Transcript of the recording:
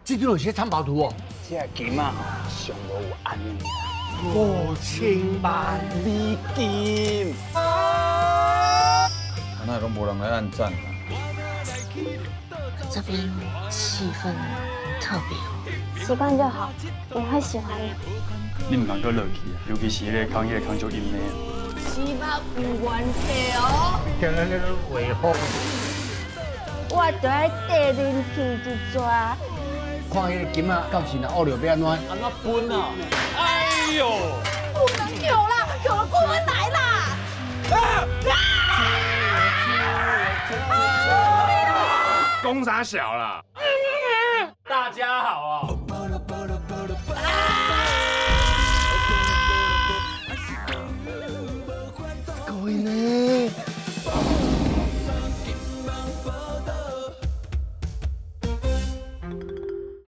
這張是參寶圖哦。這個金仔上無有按呢。5000萬美金。啊，那攏無人來按讚啊？這邊氣氛特別好。習慣就好，你會喜歡的。你毋通閣落去啊，尤其是彼個空，彼個空足陰的。是吧？有問題哦。聽咱咧畫風。我就愛綴入去一逝。看彼個金仔到時若烏著欲按怎？按怎分啊？哎呦！不能救啦，救了過門來啦！啊！啊！講啥小啦？